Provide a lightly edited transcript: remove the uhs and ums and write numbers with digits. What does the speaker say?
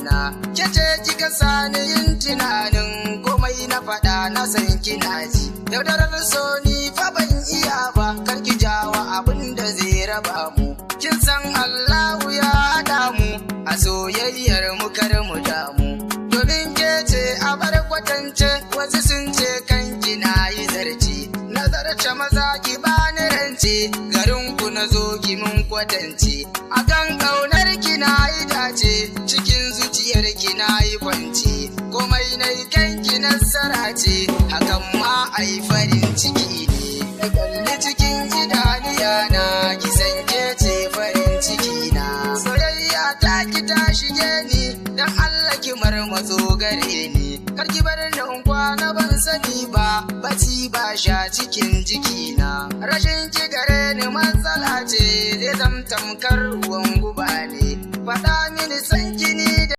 Na ke ce kika sani yin tunanin komai na faɗa, na san kina ji. Yaudarar so ni fa ban iya ba, kar ki jawa abin da zai raba mu. Kin san Allahu ya haɗa mu a soyayyar mu, kar mu damu. Domin ke ce a bar kwatance, wasu sun ce kanki na yi zarci. Nazarce maza, ki bani rance, garin ku na zo ki mun kwatance. Akan ƙaunar ki na yi dace, cikin zuciyar ki na yi kwance. Komai na yi kanki nasara ce, hakan ma ai farin ciki ne. Ki kalli cikin idaniya na, ki san ke ce farin ciki na. Soyayya ta ki ta shige ni, dan Allah ki marmatso gare ni. Kar ki bar ni in kwana ban sani ba, baci ba sha cikin jikina. Rashin ki gare ni matsala ce, zai zam tamkar ruwan guba ne. Faɗa mini san kini da